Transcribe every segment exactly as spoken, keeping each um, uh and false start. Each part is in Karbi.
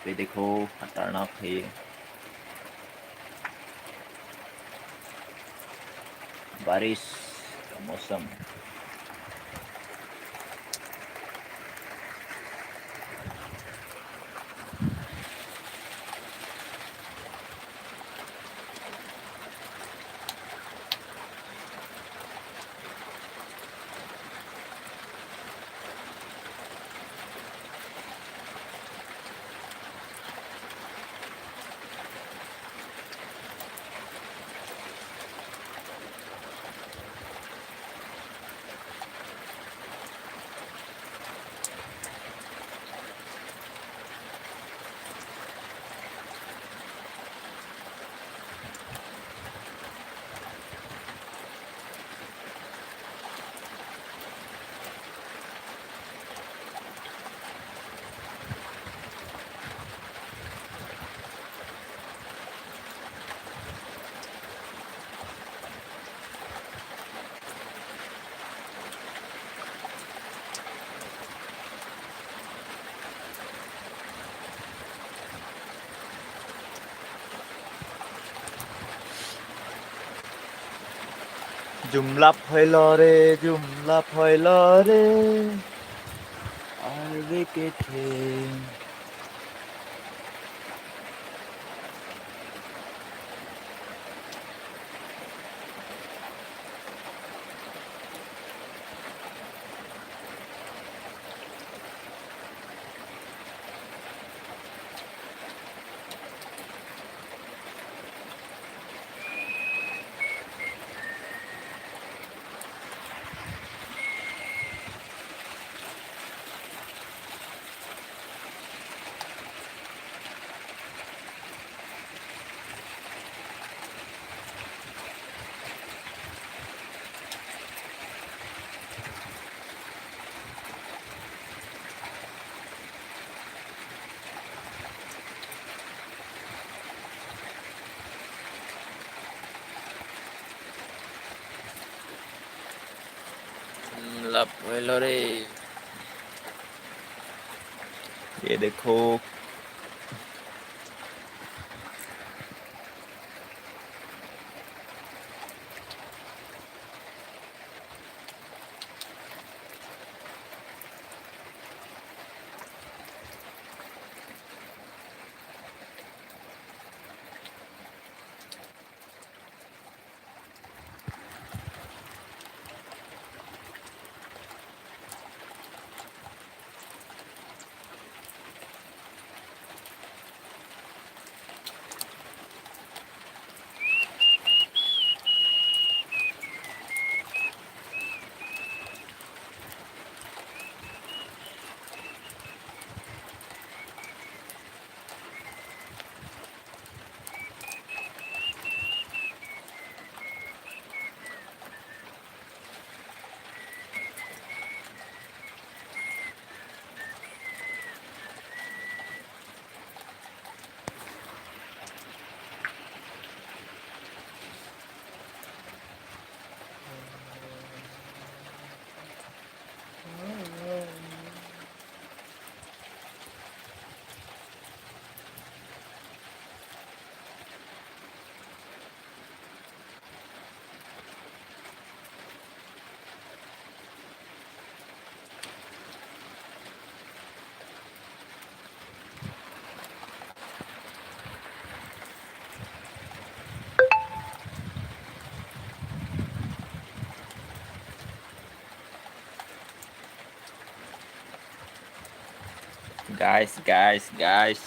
ये देखो, खतरनाक है ये। बारिश का मौसम। Jumlap hoilo re, jumlap hoilo re, arve kethe. Lap hoilo re. ये देखो। Guys, guys, guys.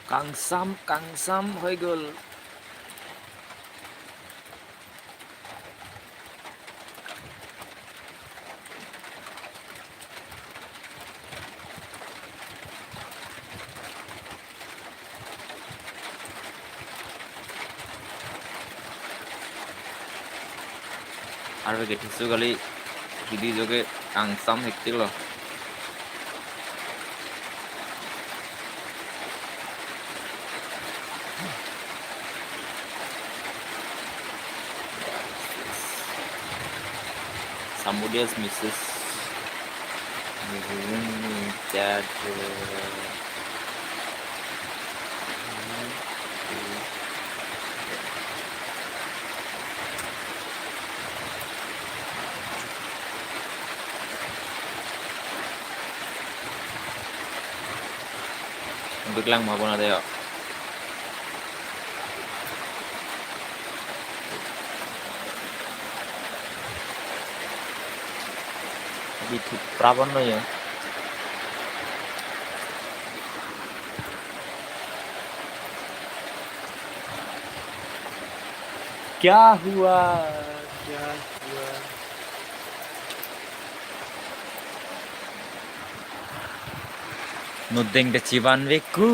Kangsam, kangsam hoi gul. Arve kethe su kali. Didi joke kangsam hektik lo. Somebody else misses. That, uh, Biklang ma bona de yo. Di thu prabon lo yo. Kya hua? Kya hua? Nodeng ta chivan veku.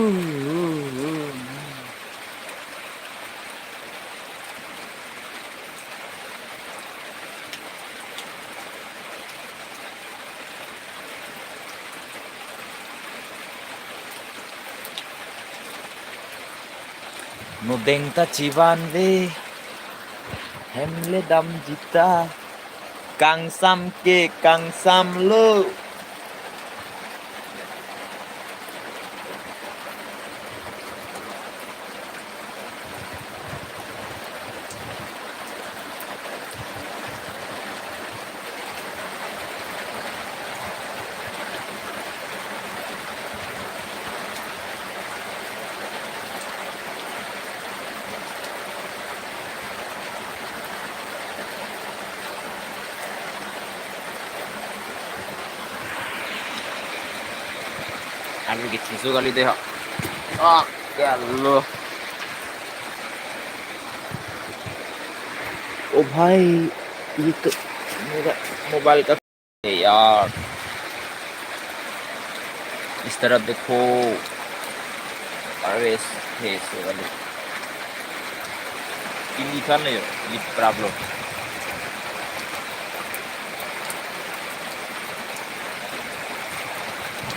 Nodeng ta chivan ve. Hem le damji ta. Kangsam ke kangsam lo. Alu ke thiso kali de ha. Ah, ya lo. ओ भाई, ये तो मेरा मोबाइल का ए यार, इस तरफ देखो। अरे, हे, so वाले। Ini kan ya, ini problem.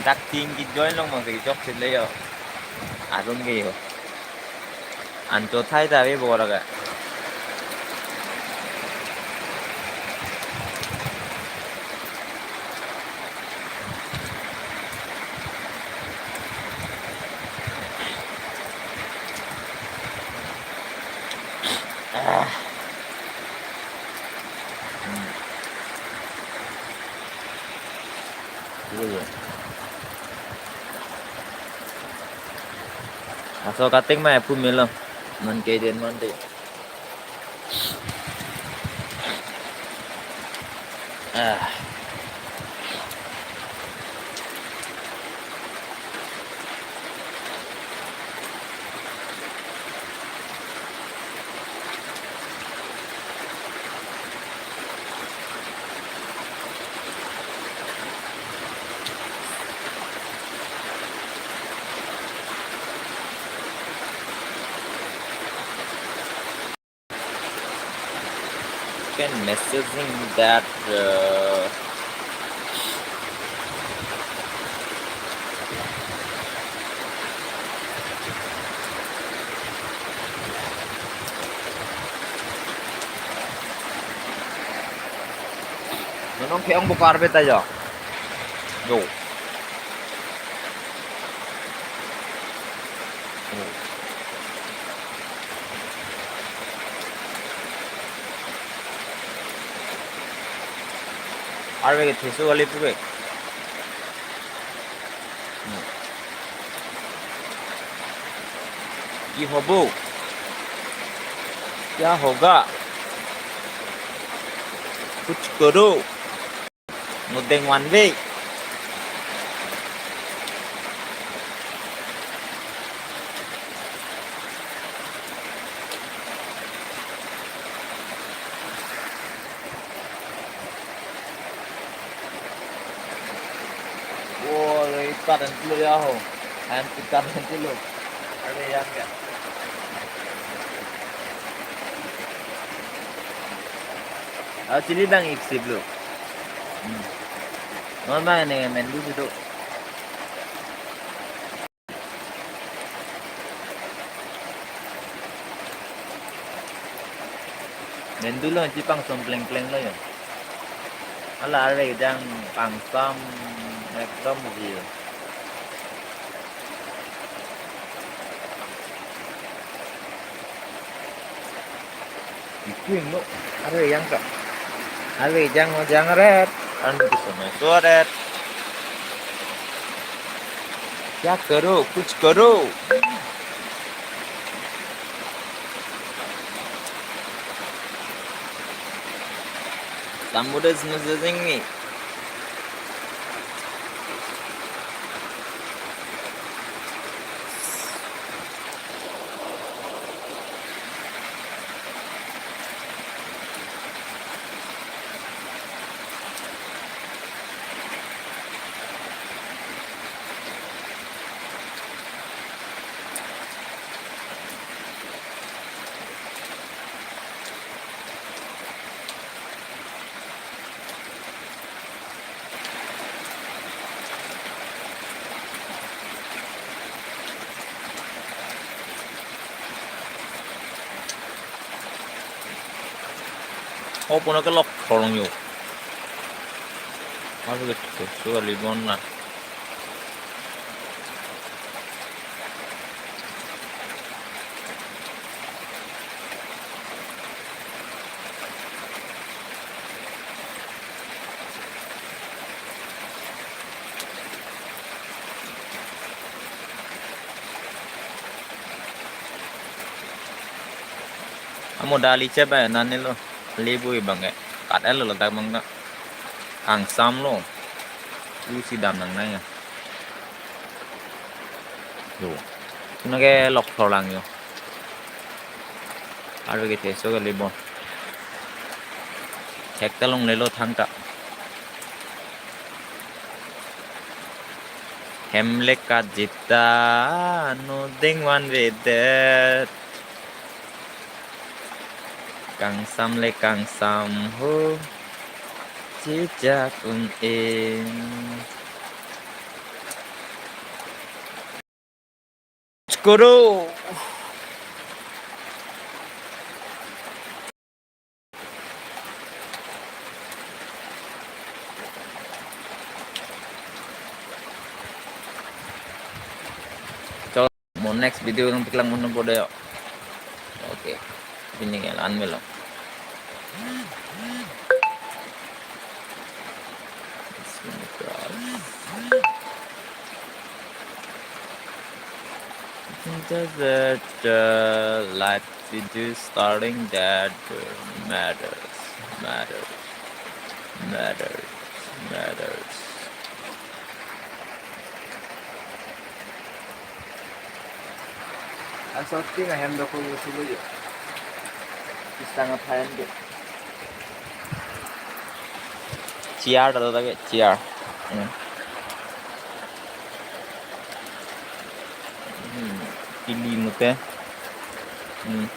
Dak ting ki join long mang ke jok sile yo. Arun ke yo. Anto thai ta ve bor aga. Ah. Hmm. Iya, iya. Laso kating ma pu melo. Non ke den non de. Ah. Can messaging that, uh, Nonong ke ong bukar beta yo. Yo. Arve ke thiso kali puke. Ki hobo? Kya hoga? Kuch karo. Nodeng vanve. Wo, ipat an pulo ya ho. An ipat an pulo. Are yang ya. Ah, chili dang iksi pulo. Non bang ne mendu si do. Mendu lo chipangsom pleng pleng lo yo. Hala arve jang pangsam ekdom ji. Itu yang lo, arve jang ka. Arve jang mo jang ret. An tu semai suaret. Kya karo, kuch karo. Somebody is messaging me. Oh, puno ke lok tholong yo. Masuk ke situ, sudah libon lah. Amo dali cheba nani lo, lebu ibang ke. Kat elo ladak bang na. Kangsam lo. Lu si dam nang nai ya. Yo. Nake lok thorlang yo. Arve ke theso ke libon. Thek ta longlelo thangta. Hem le kat jita no dengvan vedet. Kangsam le kangsam ho. Chijak un-e. Skoro. Mo next video nangpaklang mo nang bodoh yo. Oke. Pini ke la-an melo. Desert, uh, live video starting that, uh, matters, matters, matters, matters. Asok ting ahem dokok sulo yo. Isang aphayan ke. Chair ta do lake, chair. Hmm. Hmm. Pili mute. Hmm.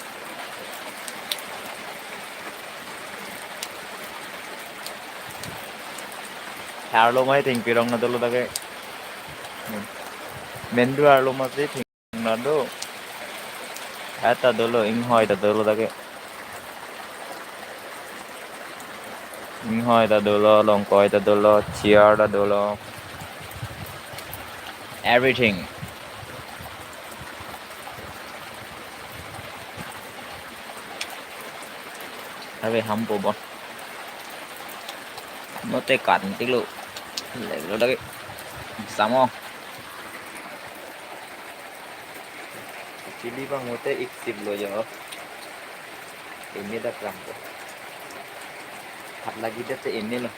Arlo mai ting pirong na dolo lake. Hmm. Mendu arlo masi ting na do. Eta dolo, inghoi ta dolo lake. Inghoi ta dolo, longkoi ta dolo, chair ta dolo. Everything. Ave hampo bo. Mote kan tiklo. Lelo lake. Samo. Chili bang mote iksip lo yo. Ini dak rang ko. Hat lagi date ini lo.